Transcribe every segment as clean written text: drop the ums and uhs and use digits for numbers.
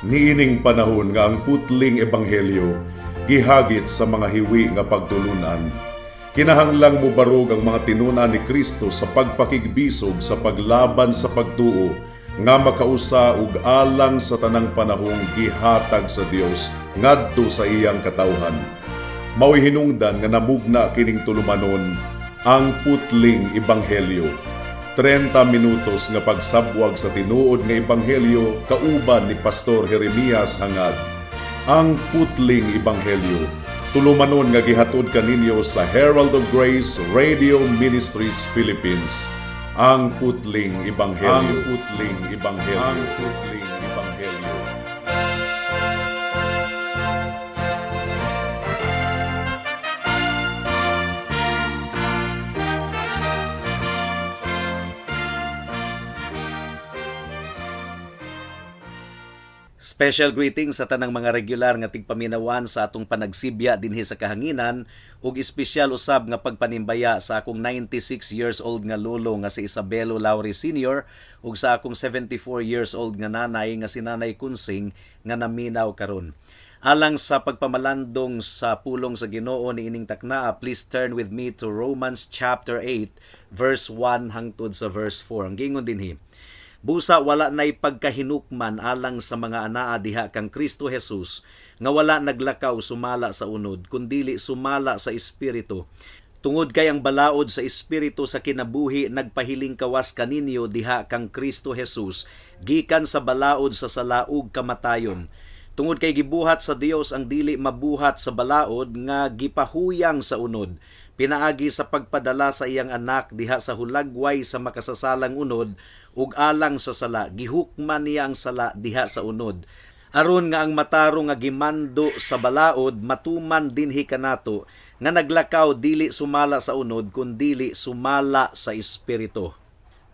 Niining panahon nga ang putling ebanghelyo gihagit sa mga hiwi nga pagtulunan, kinahanglang mobarog ang mga tinun-an ni Kristo sa pagpakigbisog sa paglaban sa pagtuo nga makausa ug alang sa tanang panahong gihatag sa Dios ngadto sa iyang katawhan. Mao'y hinungdan nga namugna kining tulumanon, Ang Putling Ebanghelyo. 30 minutos nga pagsabwag sa tinuod nga ebanghelyo kauban ni Pastor Jeremias Hangad. Ang Putling Ebanghelyo. Tulumanon nga gihatod kaninyo sa Herald of Grace Radio Ministries Philippines. Ang Putling Ebanghelyo. Ang Putling Ebanghelyo. Ang Putling Ebanghelyo. Special greetings sa tanang mga regular nga tigpaminawan sa atong panagsibya dinhi sa kahanginan ug espesyal usab nga pagpanimbaya sa akong 96 years old nga lolo nga si Isabelo Lauri Sr. ug sa akong 74 years old nga nanay nga si Nanay Kunsing nga naminaw karon. Alang sa pagpamalandong sa pulong sa Ginoo niining taknaa, please turn with me to Romans chapter 8 verse 1 hangtod sa verse 4. Ang giingon dinhi: "Busa wala nay pagkahinukman alang sa mga anaa diha kang Kristo Jesus nga wala naglakaw sumala sa unod kundili sumala sa espiritu. Tungod kay ang balaod sa espiritu sa kinabuhi nagpahiling kawas kaninyo diha kang Kristo Jesus gikan sa balaod sa sala ug kamatayon. Tungod kay gibuhat sa Dios ang dili mabuhat sa balaod nga gipahuyang sa unod pinaagi sa pagpadala sa iyang anak diha sa hulagway sa makasasalang unod ug alang sa sala gihukman niya ang sala diha sa unod, aron nga ang matarong nga gimando sa balaod matuman dinhi kanato nga naglakaw dili sumala sa unod kundili sumala sa espiritu."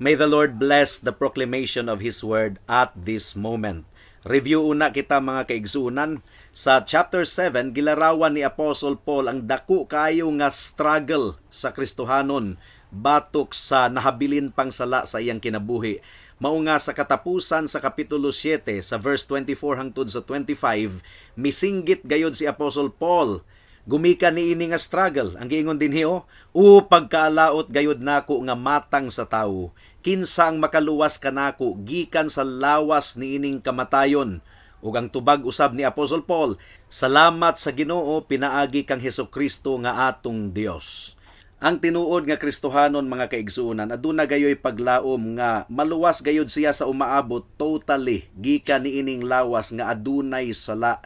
May the Lord bless the proclamation of His word at this moment. Review una kita, mga kaigsuonan. Sa chapter 7, gilarawan ni Apostle Paul ang dako kaayo nga struggle sa Kristohanon batok sa nahabilin pang sala sa iyang kinabuhi. Mao nga sa katapusan sa kapitulo 7 sa verse 24 hangtod sa 25, misinggit gayod si Apostle Paul gumikan niini nga struggle. Ang giingon dinhi oh, "O pagkaalaot gayud nako nga matang sa tawo. Kinsa ang makaluwas kanako gikan sa lawas niining kamatayon?" Ug ang tubag usab ni Apostle Paul, "Salamat sa Ginoo pinaagi kang Hesukristo nga atong Dios." Ang tinuod nga Kristohanon, mga kaigsuonan, aduna gayoy paglaom nga maluwas gayud siya sa umaabot totally gikan niining lawas nga adunay sala.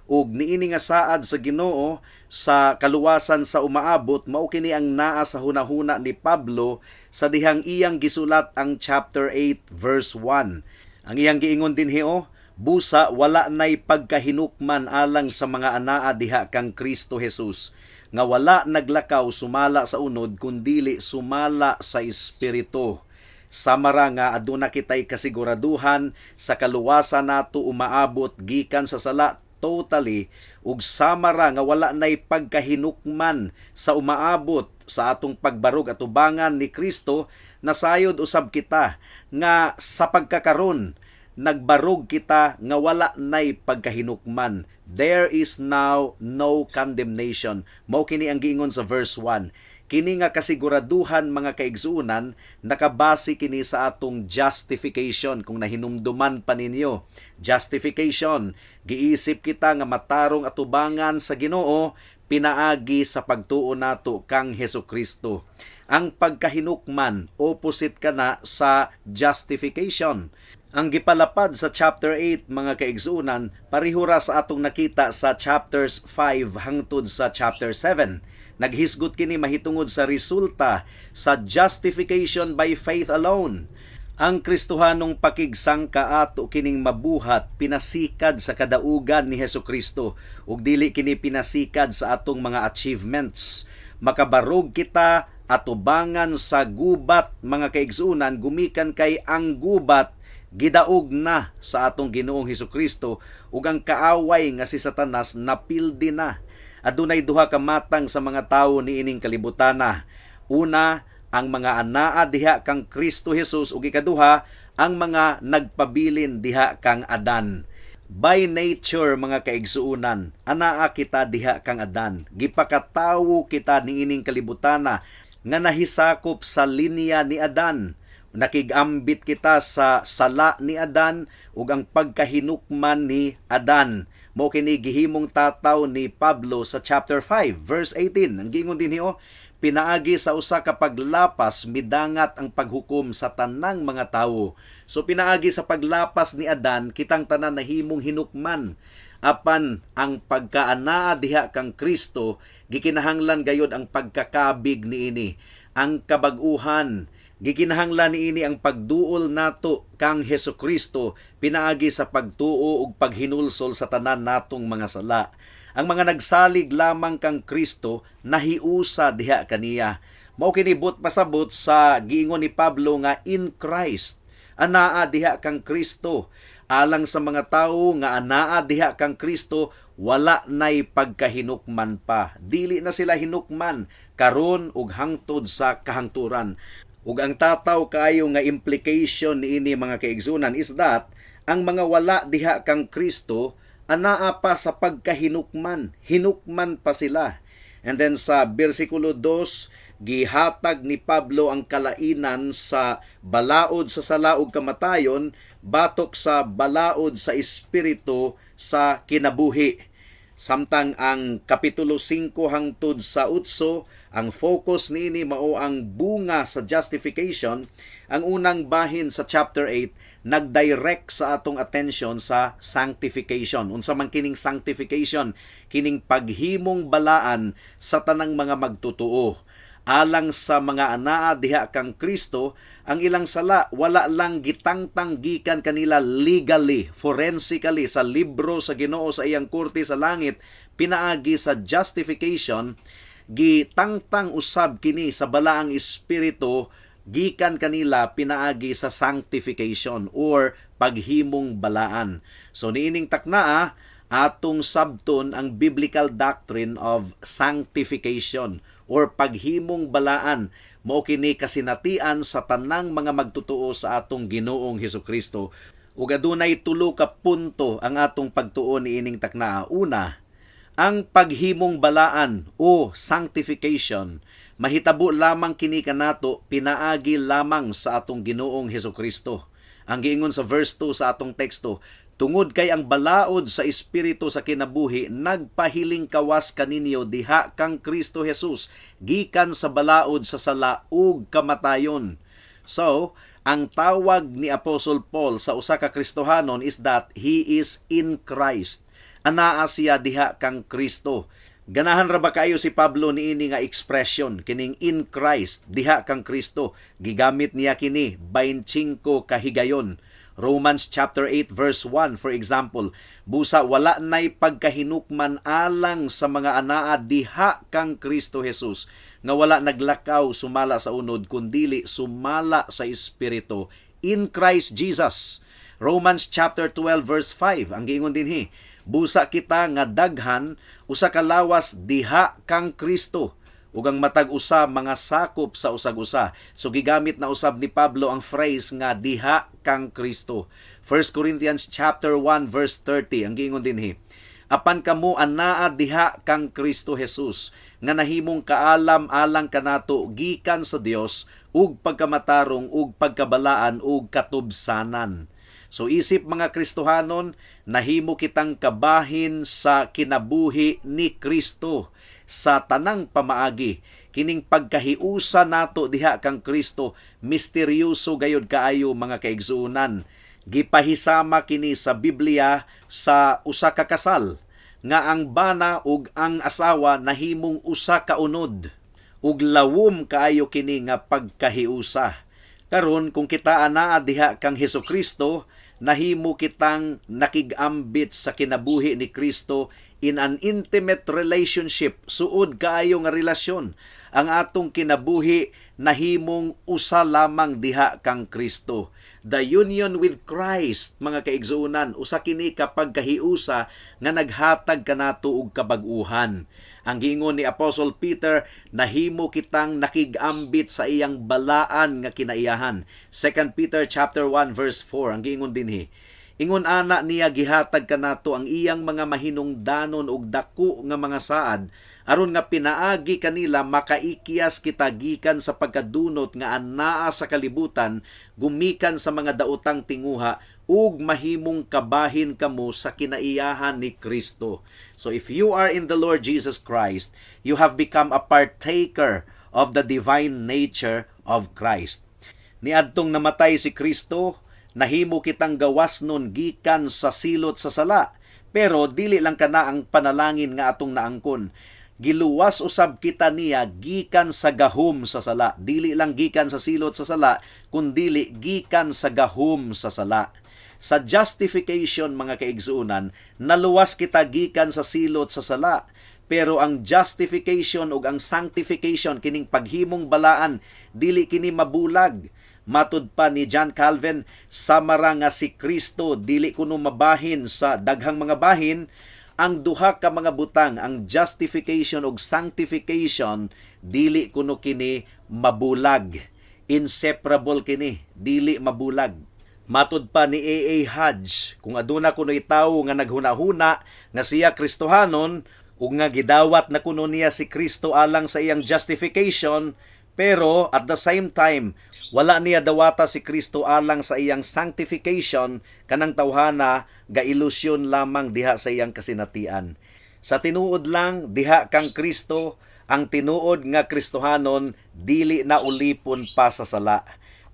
Ug niini nga saad sa Ginoo sa kaluwasan sa umaabot, mao kini ang naa sa hunahuna ni Pablo sa dihang iyang gisulat ang chapter 8 verse 1. Ang iyang giingon dinhi oh, "Busa wala nay pagkahinukman alang sa mga anaa diha kang Kristo Jesus nga wala naglakaw sumala sa unod kundili sumala sa espiritu." Samara nga aduna kitay kasiguraduhan sa kaluwasan nato umaabot gikan sa sala totally ug samara nga wala nay pagkahinukman sa umaabot sa atong pagbarog atubangan ni Kristo, nasayod usab kita nga sa pagkakaron nagbarog kita nga wala nay pagkahinukman. There is now no condemnation. Mao kini ang giingon sa verse 1. Kini nga kasiguraduhan, mga kaigsuonan, nakabase kini sa atong justification, kung nahinumduman pa ninyo. Justification, giisip kita nga matarong atubangan sa Ginoo pinaagi sa pagtuo nato kang Hesukristo. Ang pagkahinukman, opposite kana sa justification. Ang gipalapad sa chapter 8, mga kaigsuonan, parihura sa atong nakita sa chapters 5 hangtod sa chapter 7. Naghisgot kini mahitungod sa resulta sa justification by faith alone. Ang Kristohanong pakigsangka ato kining mabuhat pinasikad sa kadaugan ni Hesukristo ug dili kini pinasikad sa atong mga achievements. Makabarog kita atubangan sa gubat, mga kaigsuonan, gumikan kay ang gubat gidaog na sa atong Ginoong Hesukristo ug ang kaaway nga si Satanas napildi na. Adunay duha ka matang sa mga tawo niining kalibutana. Una, ang mga anaa diha kang Kristo Jesus ug ikaduha, ang mga nagpabilin diha kang Adan. By nature, mga kaigsuunan, anaa kita diha kang Adan. Gipakatawo kita niining kalibutana nga nahisakop sa linya ni Adan. Nakigambit kita sa sala ni Adan ug ang pagkahinukman ni Adan. Mao kini gihimong tataw ni Pablo sa chapter 5 verse 18. Ang giingon dinhi oh, pinaagi sa usa ka paglapas midangat ang paghukom sa tanang mga tawo. So pinaagi sa paglapas ni Adan, kitang tanan nahimong hinukman. Apan ang pagkaanaa diha kang Kristo, gikinahanglan gayod ang pagkakabig niini, ang kabag-uhan. Gikinahanglan niini ang pagduol nato kang Hesus Kristo pinaagi sa pagtuo ug paghinulsol sa tanan natong mga sala. Ang mga nagsalig lamang kang Kristo nahiusa diha kaniya. Mao kini buot pasabot sa giingon ni Pablo nga in Christ. Anaa diha kang Kristo. Alang sa mga tawo nga anaa diha kang Kristo, wala nay pagkahinukman pa. Dili na sila hinukman karon ug hangtod sa kahangturan. Ug ang tataw kaayo nga implication niini, mga kaigsunan, is that ang mga wala diha kang Kristo anaa pa sa pagkahinukman, hinukman pa sila. And then sa bersikulo 2, gihatag ni Pablo ang kalainan sa balaod sa sala ug kamatayon batok sa balaod sa espiritu sa kinabuhi. Samtang ang kapitulo 5 hangtod sa 8, ang focus niini mao ang bunga sa justification. Ang unang bahin sa chapter 8 nagdirect sa atong attention sa sanctification. Unsa man kining sanctification? Kining paghimong balaan sa tanang mga magtutuo. Alang sa mga anaa diha kang Kristo, ang ilang sala wala lang gitangtang gikan kanila legally, forensically sa libro sa Ginoo sa iyang korte sa langit pinaagi sa justification. Gitangtang usab kini sa balaang espiritu gikan kanila pinaagi sa sanctification or paghimong balaan. So niining taknaa, atong sabton ang biblical doctrine of sanctification or paghimong balaan. Mao kini kasinatian sa tanang mga magtutuo sa atong Ginoong Hesukristo. Ug adunay tulo ka punto ang atong pagtuon niining taknaa. Una, ang paghimong balaan o sanctification mahitabo lamang kini kanato pinaagi lamang sa atong Ginoong Hesukristo. Ang giingon sa verse 2 sa atong teksto, tungod kay ang balaod sa espiritu sa kinabuhi nagpahiling kawas kaninyo diha kang Kristo Jesus gikan sa balaod sa sala ug kamatayon. So, ang tawag ni Apostle Paul sa usa ka Kristohanon is that he is in Christ. Anaa siya diha kang Kristo. Ganahan ra ba kayo si Pablo niini nga expression, kining in Christ, diha kang Kristo? Gigamit niya kini 25 kahigayon. Romans chapter 8 verse 1, for example, busa wala nay pagkahinukman alang sa mga anaa diha kang Kristo Jesus nga wala naglakaw sumala sa unod kundili sumala sa espiritu, in Christ Jesus. Romans chapter 12 verse 5, ang giingon dinhi, busa kita nga daghan usa ka lawas diha kang Kristo ug ang matag usa mga sakop sa usag usa. So gigamit na usab ni Pablo ang phrase nga diha kang Kristo. 1 Corinthians chapter 1 verse 30, ang giingon dinhi, apan kamo anaa diha kang Kristo Jesus nga nahimong kaalam alang kanato gikan sa Dios ug pagkamatarong ug pagkabalaan ug katubsanan. So isip mga Kristohanon, nahimo kitang kabahin sa kinabuhi ni Kristo sa tanang pamaagi. Kining pagkahiusa nato diha kang Kristo, misteryoso gayod kaayo, mga kaigsuonan. Gipahisama kini sa Biblia sa usa ka kasal nga ang bana ug ang asawa nahimong usa ka unod, ug lawom kaayo kini nga pagkahiusa. Karon, kung kita anaa diha kang Hesukristo, nahimo kitang nakigambit sa kinabuhi ni Kristo in an intimate relationship, suod kaayo nga relasyon. Ang atong kinabuhi nahimong usa lamang diha kang Kristo. The union with Christ, mga kaigsuonan, usa kini ka pagkahiusa nga naghatag kanato og kabag-uhan. Ang giingon ni Apostle Peter, nahimo kitang nakigambit sa iyang balaan nga kinaiyahan. 2 Peter chapter 1 verse 4, ang giingon dinhi, Ingon ana niya gihatag kanato ang iyang mga mahinungdanon og dako nga mga saad aron nga pinaagi kanila makaikyas kita gikan sa pagkadunot nga anaa sa kalibutan, gumikan sa mga daotang tinguha, ug mahimong kabahin kamo sa kinaiyahan ni Kristo. So if you are in the Lord Jesus Christ, you have become a partaker of the divine nature of Christ. Niadtong namatay si Kristo, nahimo kitang gawas nun gikan sa silot sa sala. Pero dili lang kana ang panalangin nga atong naangkon. Giluwas usab kita niya gikan sa gahom sa sala. Dili lang gikan sa silot sa sala, kundili gikan sa gahom sa sala. Sa justification, mga kaigsuonan, naluwas kita gikan sa silot sa sala. Pero ang justification ug ang sanctification, kining paghimong balaan, dili kini mabulag. Matud pa ni John Calvin, sama ra nga si Kristo dili kuno mabahin sa daghang mga bahin, ang duha ka mga butang, ang justification ug sanctification, dili kuno kini mabulag. Inseparable kini, dili mabulag. Matud pa ni A.A. Hodge, kung aduna kuno'y tawo nga naghuna-huna nga siya Kristohanon ug nga gidawat na kuno niya si Kristo alang sa iyang justification, pero at the same time wala niya dawata si Kristo alang sa iyang sanctification, kanang tawhana ga-ilusyon lamang diha sa iyang kasinatian. Sa tinuod lang, diha kang Kristo, ang tinuod nga Kristohanon dili na ulipon pa sa sala.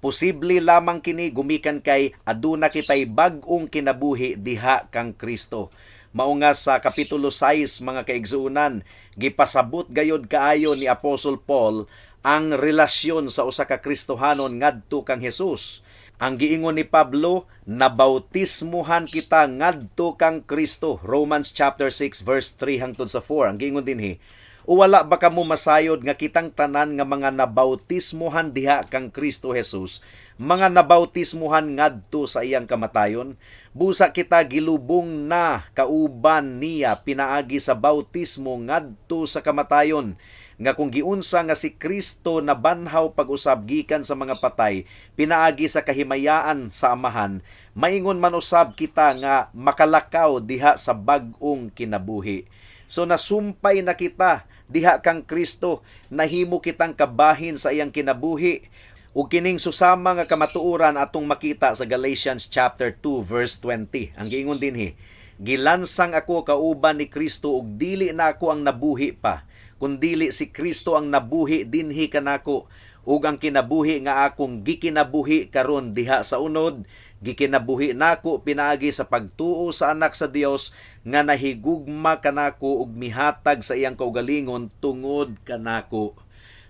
Posible lamang kini gumikan kay aduna kitay bag-ong kinabuhi diha kang Kristo. Mao nga sa Kapitulo 6, mga kaigsuonan, gipasabot gayod kaayo ni Apostle Paul ang relasyon sa usa ka Kristohanon ngadto kang Jesus. Ang giingon ni Pablo, nabautismuhan kita ngadto kang Kristo. Romans chapter 6 verse 3 hangtod sa 4. Ang giingon dinhi, "O wala ba kamo masayod nga kitang tanan nga mga nabautismuhan diha kang Kristo Jesus, mga nabautismuhan ngadto sa iyang kamatayon? Busa kita gilubong na kauban niya pinaagi sa bautismo ngadto sa kamatayon, nga kung giunsa nga si Kristo nabanhaw pag-usab gikan sa mga patay pinaagi sa kahimayaan sa Amahan, maingon man usab kita nga makalakaw diha sa bag-ong kinabuhi." So nasumpay na kita diha kang Kristo, nahimo kitang kabahin sa iyang kinabuhi. Ug kining susama nga kamatuoran atong makita sa Galatians chapter 2 verse 20. Ang giingon dinhi, "Gilansang ako kauban ni Kristo ug dili na ako ang nabuhi pa, kundili si Kristo ang nabuhi dinhi kanako, ug ang kinabuhi nga akong gikinabuhi karon diha sa unod, gikinabuhi nako pinaagi sa pagtuo sa Anak sa Dios nga nahigugma kanako ug mihatag sa iyang kaugalingon tungod kanako."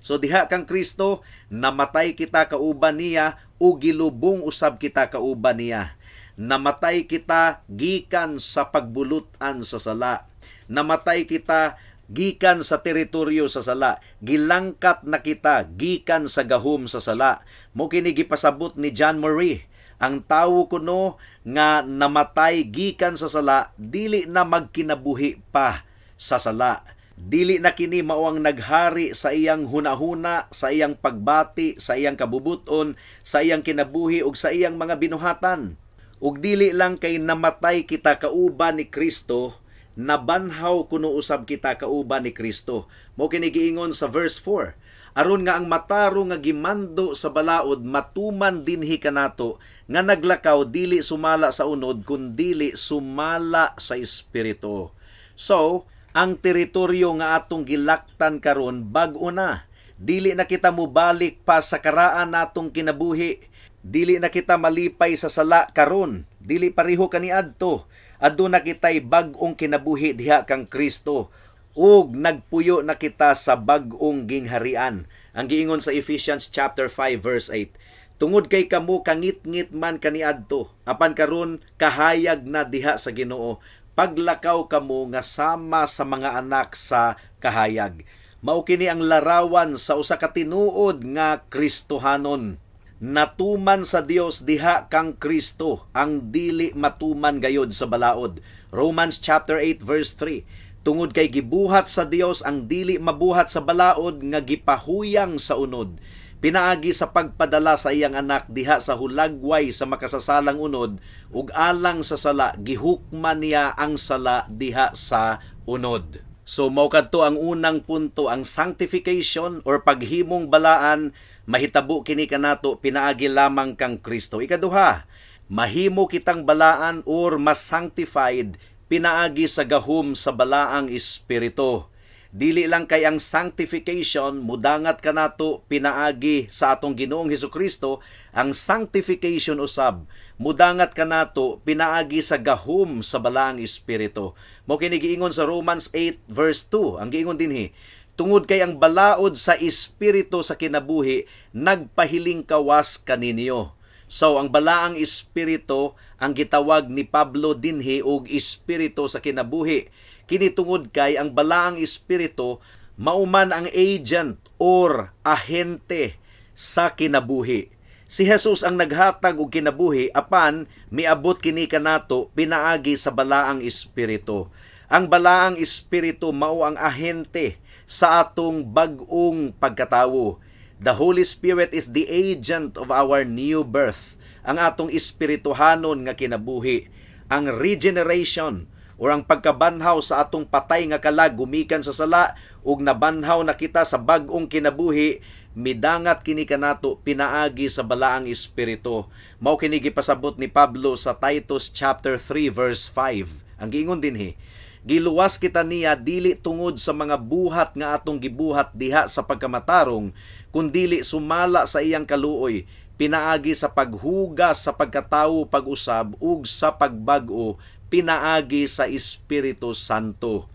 So diha kang Kristo, namatay kita kauban niya ug gilubong usab kita kauban niya. Namatay kita gikan sa pagbulutan sa sala. Namatay kita gikan sa teritoryo sa sala. Gilangkat na kita gikan sa gahom sa sala. Mao kini gipasabot ni John Murray. Ang tawo kuno nga namatay gikan sa sala, dili na magkinabuhi pa sa sala. Dili na kini mao ang naghari sa iyang hunahuna, sa iyang pagbati, sa iyang kabubuton, sa iyang kinabuhi ug sa iyang mga binuhatan. Ug dili lang kay namatay kita kauban ni Kristo, nabanhaw kuno usab kita kauban ni Kristo. Mao kini giingon sa verse 4. "Aron nga ang matarong nga gimando sa balaod matuman dinhi kanato nga naglakaw dili sumala sa unod kundili sumala sa espiritu." So, ang teritoryo nga atong gilaktan karon bag-o na. Dili na kita mobalik pa sa karaan natong kinabuhi. Dili na kita malipay sa sala karon. Dili pareho kaniadto. Aduna kitay bag-ong kinabuhi diha kang Kristo ug nagpuyo na kita sa bag-ong gingharian. Ang giingon sa Ephesians chapter 5 verse 8, "Tungod kay kamo kangitngit man kaniadto, apan karon kahayag na diha sa Ginoo, paglakaw kamo nga sama sa mga anak sa kahayag." Mao kini ang larawan sa usa ka tinuod nga Kristohanon. Natuman sa Dios diha kang Kristo ang dili matuman gayod sa balaod. Romans chapter 8 verse 3. "Tungod kay gibuhat sa Dios ang dili mabuhat sa balaod nga gipahuyang sa unod." Pinaagi sa pagpadala sa iyang anak diha sa hulagway sa makasasalang unod ug alang sa sala gihukman niya ang sala diha sa unod. So mao kadto ang unang punto, ang sanctification or paghimong balaan mahitabo kini kanato pinaagi lamang kang Kristo. Ikaduha, mahimo kitang balaan or mas sanctified pinaagi sa gahom sa balaang espiritu. Dili lang kay ang sanctification mudangat kanato pinaagi sa atong Ginoong Hesukristo, ang sanctification usab mudangat kanato pinaagi sa gahom sa balaang espiritu. Mao kini giingon sa Romans 8 verse 2. Ang giingon dinhi, tungod kay ang balaod sa espiritu sa kinabuhi nagpahiling kawas kaninyo. So ang balaang espiritu ang gitawag ni Pablo dinhi og espiritu sa kinabuhi. Kini tungod kay ang balaang espiritu mauman ang agent or ahente sa kinabuhi. Si Jesus ang naghatag og kinabuhi, apan miabot kini kanato pinaagi sa balaang espiritu. Ang balaang espiritu mao ang ahente sa atong bag-ong pagkatawo. The Holy Spirit is the agent of our new birth, ang atong espirituhanon nga kinabuhi, ang regeneration or ang pagkabanhaw sa atong patay nga kalag gumikan sa sala ug nabanhaw na kita sa bag-ong kinabuhi, midangat kini kanato pinaagi sa balaang espiritu. Mao kini gipasabot ni Pablo sa Titus chapter 3 verse 5. Ang giingon dinhi, giluwas kita niya dili tungod sa mga buhat nga atong gibuhat diha sa pagkamatarong, kundili sumala sa iyang kaluoy pinaagi sa paghugas sa pagkatawo pag-usab ug sa pagbag-o pinaagi sa Espiritu Santo.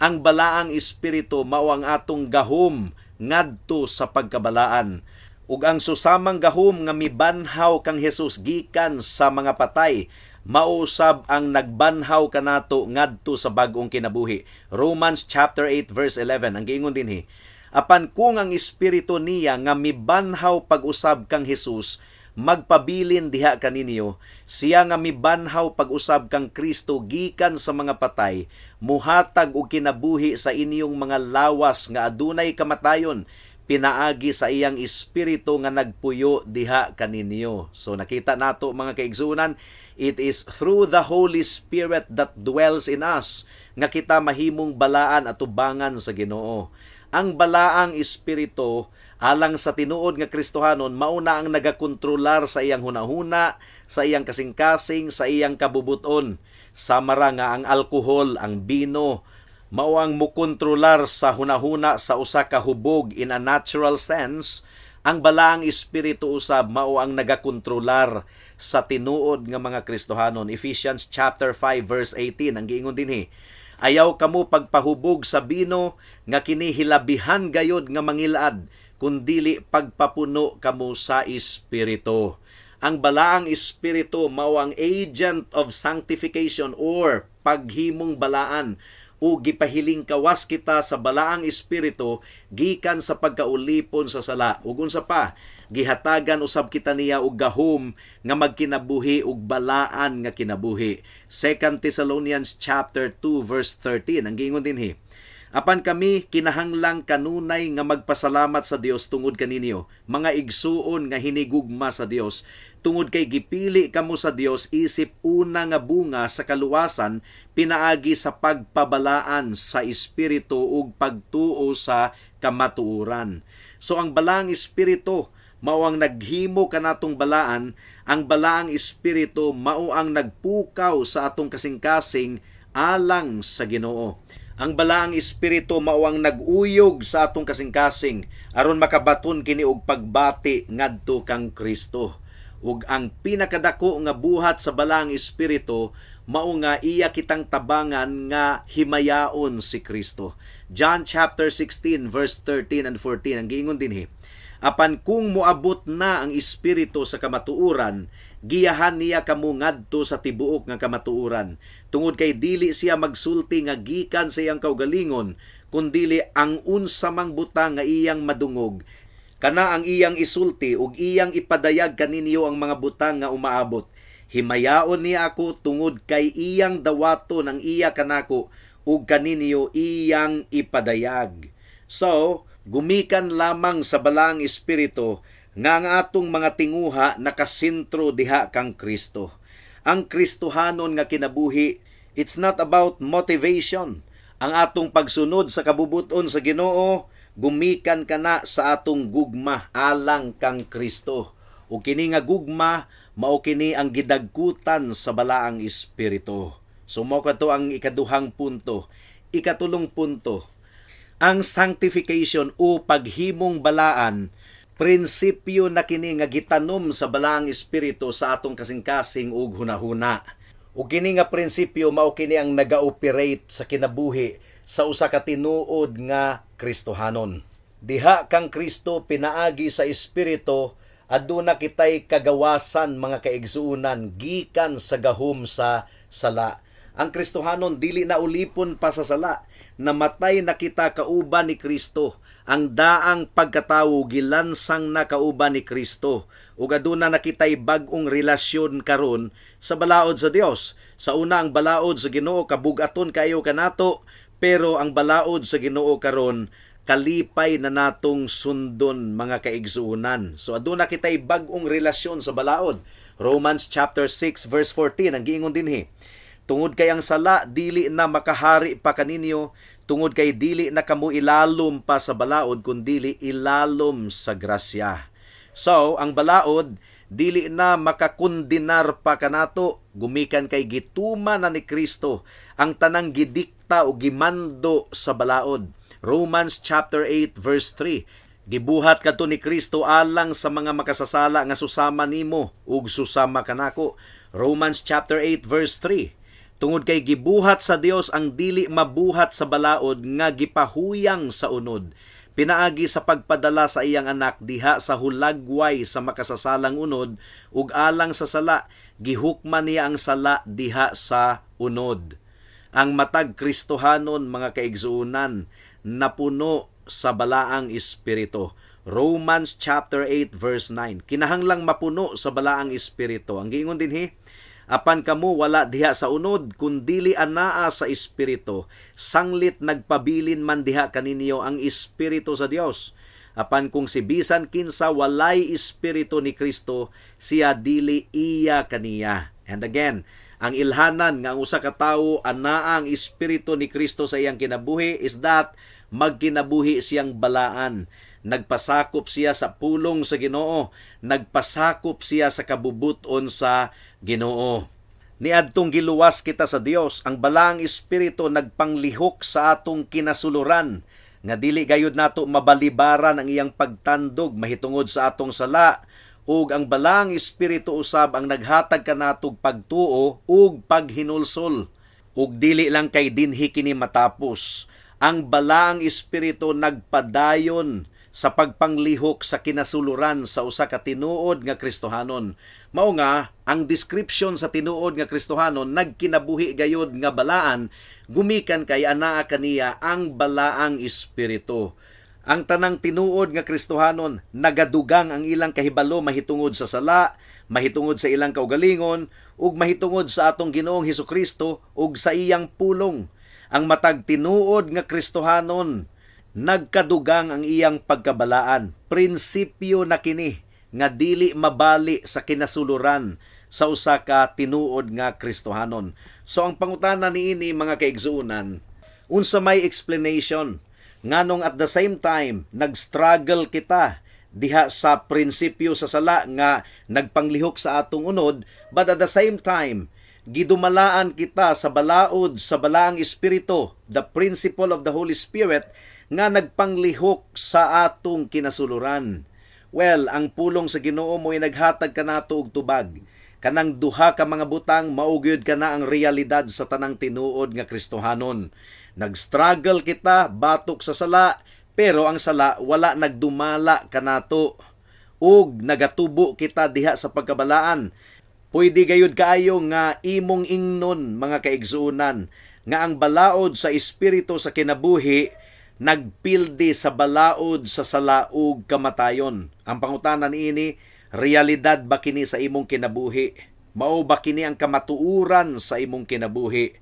Ang balaang espiritu mao ang atong gahom ngadto sa pagkabalaan. Ug ang susamang gahom nga mibanhaw kang Hesus gikan sa mga patay, mausab ang nagbanhaw kanato ngadto sa bag-ong kinabuhi. Romans chapter 8 verse 11 ang giingon dinhi, apan kung ang espiritu niya nga mibanhaw pag-usab kang Hesus magpabilin diha kaninyo, siya nga mibanhaw pag-usab kang Kristo gikan sa mga patay, muhatag og kinabuhi sa inyong mga lawas nga adunay kamatayon pinaagi sa iyang espiritu nga nagpuyo diha kaninyo. So nakita nato, mga kaigsunan, it is through the Holy Spirit that dwells in us nga kita mahimong balaan at tubangan sa Ginoo. Ang balaang espiritu, alang sa tinuod nga Kristohanon, mauna ang nagakontrolar sa iyang hunahuna, sa iyang kasing-kasing, sa iyang kabubuton. Samara nga ang alkohol, ang bino, mao ang mukontrolar sa hunahuna sa usa ka hubog in a natural sense, ang balaang espiritu usab mao ang nagakontrolar sa tinuod nga mga Kristohanon. Ephesians chapter 5 verse 18 ang giingon dinhi, ayaw kamo pagpahubog sa bino nga kini hilabihan gayod nga mangilad, kundili pagpapuno kamo sa espiritu. Ang balaang espiritu mao ang agent of sanctification or paghimong balaan o gipahiling kawas kita sa balaang espiritu gikan sa pagkaulipon sa sala. Ug unsa pa, gihatagan usab kita niya og gahom nga magkinabuhi og balaan nga kinabuhi. 2 Thessalonians chapter 2 verse 13 ang giingon dinhi, apan kami kinahanglang kanunay nga magpasalamat sa Dios tungod kaninyo, mga igsuon nga hinigugma sa Dios, tungod kay gipili kamo sa Dios isip una nga bunga sa kaluwasan pinaagi sa pagpabalaan sa espiritu ug pagtuo sa kamatuoran. So ang balaang espiritu mao ang naghimo kanatong balaan, ang balaang espiritu mao ang nagpukaw sa atong kasing-kasing alang sa Ginoo. Ang balaang espiritu mao ang nag-uyog sa atong kasing-kasing aron makabaton kini og pagbati ngadto kang Kristo. Ug ang pinakadako nga buhat sa balaang espiritu mao nga iya kitang tabangan nga himayaon si Kristo. John chapter 16 verse 13 and 14 ang giingon dinhi, apan kung moabot na ang espiritu sa kamatuoran, giyahan niya kamo ngadto sa tibuok nga kamatuoran, tungod kay dili siya magsulti nga gikan sa iyang kaugalingon, kundili ang unsa mang butang nga iyang madungog, kana ang iyang isulti, ug iyang ipadayag kaninyo ang mga butang nga umaabot. Himayaon niya ako tungod kay iyang dawaton ang iya kanako ug kaninyo iyang ipadayag. So, Gumikan lamang sa Balaang Espiritu nga ang atong mga tinguha nakasentro diha kang Kristo. Ang Kristohanon nga kinabuhi, it's not about motivation. Ang atong pagsunod sa kabubuton sa Ginoo gumikan kana sa atong gugma alang kang Kristo. Ug kini nga gugma, mao kini ang gidagkutan sa Balaang Espiritu. So mao kadto ang ikaduhang punto. Ikatulong punto, ang sanctification o paghimong balaan, prinsipyo na kini nga gitanom sa Balaang Espiritu sa atong kasing-kasing ug hunahuna. Ug kini nga prinsipyo, mao kini ang naga-operate sa kinabuhi sa usa ka tinuod nga Kristohanon. Diha kang Kristo pinaagi sa Espiritu, aduna kitay kagawasan, mga kaigsuonan, gikan sa gahom sa sala. Ang Kristohanon dili na ulipon pa sa sala. Namatay na kita kauban ni Kristo. Ang daang pagkatawo gilansang na kauban ni Kristo. Ug aduna na kitay bag-ong relasyon karon sa balaod sa Dios. Sa una, ang balaod sa Ginoo kabugaton kayo kanato, pero ang balaod sa Ginoo karon kalipay na natong sundon, mga kaigsuonan. So aduna kitay bag-ong relasyon sa balaod. Romans chapter 6 verse 14 ang giingon dinhi: "Tungod kay ang sala dili na makahari pa kaninyo, tungod kay dili na kamo ilalom pa sa balaod kundili ilalom sa grasya." So, ang balaod dili na makakundinar pa kanato gumikan kay gituma na ni Kristo ang tanang gidikta o gimando sa balaod. Romans chapter 8 verse 3. Gibuhat kadto ni Kristo alang sa mga makasasala nga susama nimo ug susama kanako. Romans chapter 8 verse 3. "Tungod kay gibuhat sa Dios ang dili mabuhat sa balaod nga gipahuyang sa unod pinaagi sa pagpadala sa iyang Anak diha sa hulagway sa makasasalang unod, ug alang sa sala gihukman niya ang sala diha sa unod." Ang matag Kristohanon, mga kaigsuonan, napuno sa Balaang Espiritu. Romans chapter 8 verse 9. Kinahanglang mapuno sa Balaang Espiritu. Ang giingon dinhi, "Apan kamo wala diha sa unod kundili anaa sa Espiritu, sanglit nagpabilin man diha kaninyo ang Espiritu sa Dios. Apan kung si bisan kinsa walay Espiritu ni Kristo, siya dili iya kaniya." And again, ang ilhanan nga ang usa ka tawo anaa ang Espiritu ni Kristo sa iyang kinabuhi is that magkinabuhi siyang balaan. Nagpasakop siya sa pulong sa Ginoo, nagpasakop siya sa kabubuton sa Ginoo. Niadtong giluwas kita sa Dios, ang Balaang Espiritu nagpanglihok sa atong kinasuluran nga dili gayud nato mabalibaran ang iyang pagtandog mahitungod sa atong sala, ug ang Balaang Espiritu usab ang naghatag kanatog pagtuo ug paghinulsol. Ug dili lang kay dinhi kini matapos. Ang Balaang Espiritu nagpadayon sa pagpanglihok sa kinasuluran sa usa ka tinuod nga Kristohanon. Mao nga ang description sa tinuod nga Kristohanon nagkinabuhi gayod nga balaan gumikan kay anaa kaniya ang Balaang Espiritu. Ang tanang tinuod nga Kristohanon nagadugang ang ilang kahibalo mahitungod sa sala, mahitungod sa ilang kaugalingon, ug mahitungod sa atong Ginoong Hesukristo ug sa iyang pulong. Ang matag tinuod nga Kristohanon nagkadugang ang iyang pagkabalaan. Prinsipyo na kini nga dili mabali sa kinasuluran sa usa ka tinuod nga Kristohanon. So ang pangutana niini, mga kaigsuonan, unsa may explanation nganong at the same time nag-struggle kita diha sa prinsipyo sa sala nga nagpanglihok sa atong unod, but at the same time gidumalaan kita sa balaod sa Balaang Espiritu, the principle of the Holy Spirit nga nagpanglihok sa atong kinasuluran? Well, ang pulong sa Ginoo mo'y naghatag kanato og tubag. Kanang duha ka mga butang, mao gyud kana ang realidad sa tanang tinuod nga Kristohanon. Nag-struggle kita batok sa sala, pero ang sala wala nagdumala kanato. Ug nagatubo kita diha sa pagkabalaan. Pwede gayud kaayo nga imong ingnon, mga kaigsuonan, nga ang balaod sa Espiritu sa kinabuhi nagpildi sa balaod sa sala ug kamatayon. Ang pangutana niini, realidad ba kini sa imong kinabuhi? Mao ba kini ang kamatuoran sa imong kinabuhi?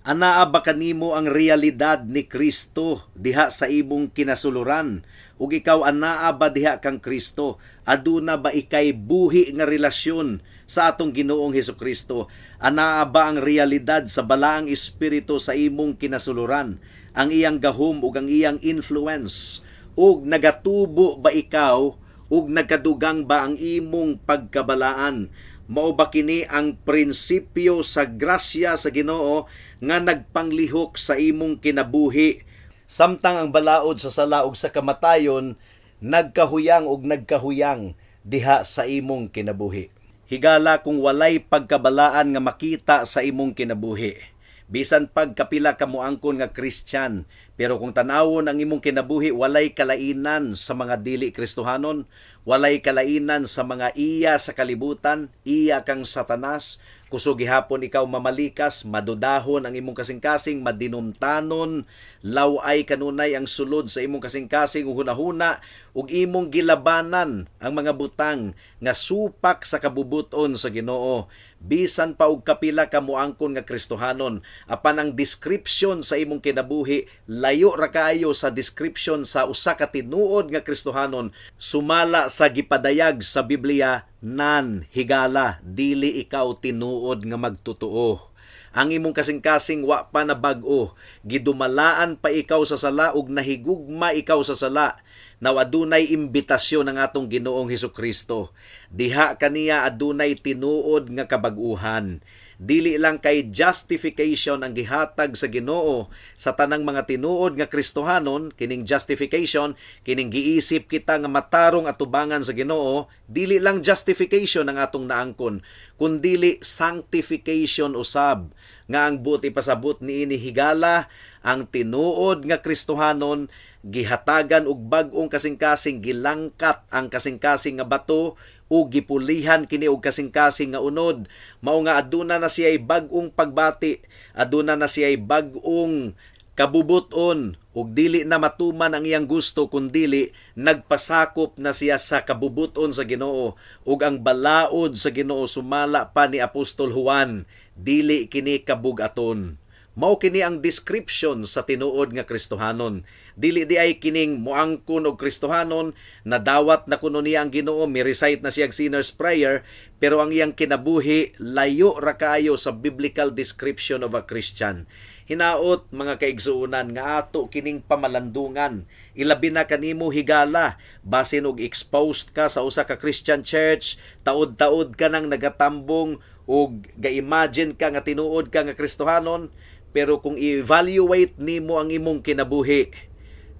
Anaa ba kanimo ang realidad ni Kristo diha sa imong kinasuluran? Ug ikaw, anaa ba diha kang Kristo? Aduna ba ikay buhi nga relasyon sa atong Ginoong Hesukristo? Anaa ba ang realidad sa Balaang Espiritu sa imong kinasuluran? Ang iyang gahom ug ang iyang influence? Ug nagatubo ba ikaw ug nagkadugang ba ang imong pagkabalaan? Mao ba kini ang prinsipyo sa grasya sa Ginoo nga nagpanglihok sa imong kinabuhi samtang ang balaod sa sala ug sa kamatayon nagkahuyang ug nagkahuyang diha sa imong kinabuhi? Higala, kung walay pagkabalaan nga makita sa imong kinabuhi, bisan pagkapila ka moangkon nga Christian, pero kung tanawon ang imong kinabuhi, walay kalainan sa mga dili Kristohanon, walay kalainan sa mga iya sa kalibutan, iya kang Satanas, kusog gihapon ikaw mamalikas, madudahon ang imong kasing-kasing, madinumtanon, laway kanunay ang sulod sa imong kasing-kasing ug hunahuna, ug imong gilabanan ang mga butang nga supak sa kabubuton sa Ginoo. Bisan pa og kapila ka moangkon nga Kristohanon, apan ang description sa imong kinabuhi layo ra kaayo sa description sa usa ka tinuod nga Kristohanon sumala sa gipadayag sa Biblia, nan, higala, dili ikaw tinuod nga magtotoo. Ang imong kasing-kasing wa pa na bag-o, gidumalaan pa ikaw sa sala ug nahigugma ikaw sa sala. Now adunay imbitasyon ng atong Ginoong Hesukristo. Diha kaniya adunay tinuod nga kabag-uhan. Dili lang kay justification ang gihatag sa Ginoo sa tanang mga tinuod nga Kristohanon, kining justification, kining giisip kita nga matarong atubangan sa Ginoo, dili lang justification ang atong naangkon, kundili sanctification usab, nga ang buot ipasabot niini, higala, ang tinuod nga Kristohanon gihatagan og bag-ong kasing-kasing, gilangkat ang kasing-kasing nga bato ug gipulihan kini og kasing-kasing nga unod. Mao nga aduna na siya'y bag-ong pagbati, aduna na siya'y bag-ong kabubuton ug dili na matuman ang iyang gusto kundili nagpasakop na siya sa kabubuton sa Ginoo, ug ang balaod sa Ginoo, sumala pa ni Apostol Juan, dili kini kabug-aton. Mao kini ang description sa tinuod nga Kristohanon. Dili di ay kining moangkon og Kristohanon, nadawat na kuno niya ang Ginoo, mi-recite na siya sinner's prayer, pero ang iyang kinabuhi layo ra kaayo sa biblical description of a Christian. Hinaot, mga kaigsuonan, nga ato kining pamalandungan. Ilabi na kanimo, higala, basin og exposed ka sa usa ka Christian church, taod-taod ka nang nagatambong ug ga-imagine ka nga tinuod ka nga Kristohanon, pero kung i-evaluate nimo ang imong kinabuhi,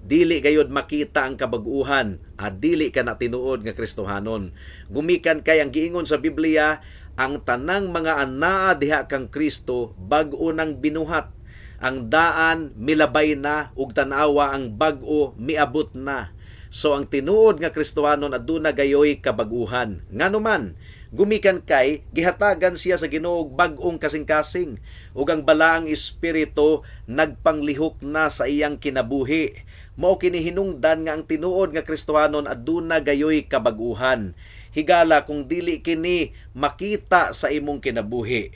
dili gayod makita ang kabag-uhan at dili ka na tinuod nga Kristohanon. Gumikan kay ang giingon sa Biblia, ang tanang mga anaa diha kang Kristo bag-o nang binuhat. Ang daan milabay na ug tan-awa, ang bag-o miabot na. So ang tinuod nga Kristohanon aduna gayoy kabag-uhan. Ngano man? Gumikan kay gihatagan siya sa Ginoo og bag-ong kasing-kasing ug ang Balaang Espiritu nagpanglihok na sa iyang kinabuhi. Mao kini hinungdan nga ang tinuod nga Kristohanon aduna gayoy kabag-uhan. Higala, kung dili kini makita sa imong kinabuhi,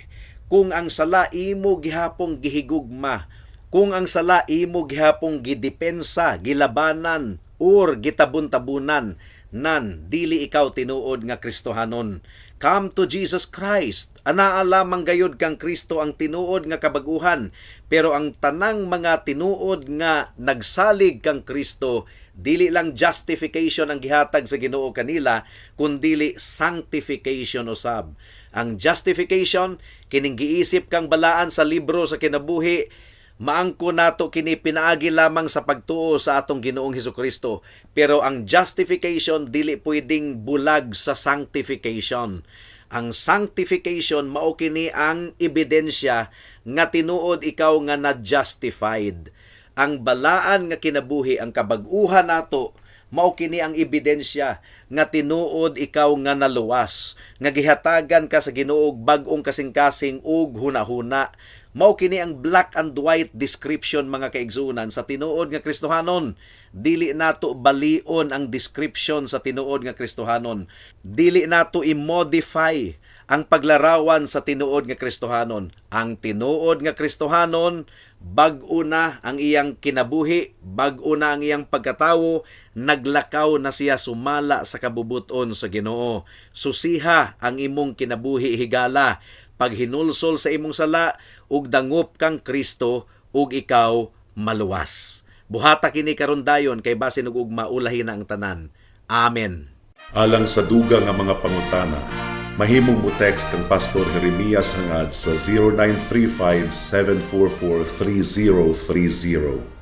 kung ang sala imo gihapong gihigugma, kung ang sala imo gihapong gidepensa, gilabanan or gitabon-tabunan, nan, dili ikaw tinuod nga Kristohanon. Come to Jesus Christ. Anaa lamang gayod kang Kristo ang tinuod nga kabaguhan. Pero ang tanang mga tinuod nga nagsalig kang Kristo, dili lang justification ang gihatag sa Ginoo kanila, kundili sanctification usab. Ang justification, kining giisip kang balaan sa libro sa kinabuhi, maangko nato kini pinaagi lamang sa pagtuo sa atong Ginoong Hesukristo. Pero ang justification dili pwedeng bulag sa sanctification. Ang sanctification, mao kini ang ebidensya nga tinuod ikaw nga na-justified. Ang balaan nga kinabuhi, ang kabag-uhan nato, mao kini ang ebidensya nga tinuod ikaw nga naluwas, nga gihatagan ka sa Ginoo og bag-ong kasing-kasing ug hunahuna. Mao kini ang black and white description, mga kaigsuonan, sa tinuod nga Kristohanon. Dili nato balion ang description sa tinuod nga Kristohanon. Dili nato i-modify Ang paglarawan sa tinuod nga Kristohanon. Ang tinuod nga Kristohanon, bag-o na ang iyang kinabuhi, bag-o na ang iyang pagkatawo, naglakaw na siya sumala sa kabubuton sa Ginoo. Susiha ang imong kinabuhi, higala, paghinulsol sa imong sala ug dangop kang Kristo ug ikaw maluwas. Buhata kini karon dayon kay basin ug ugma ulahi na ang tanan. Amen. Alang sa dugang nga mga pangutana, mahimong mo text kang Pastor Jeremias Hangad sa 0935 744 3030.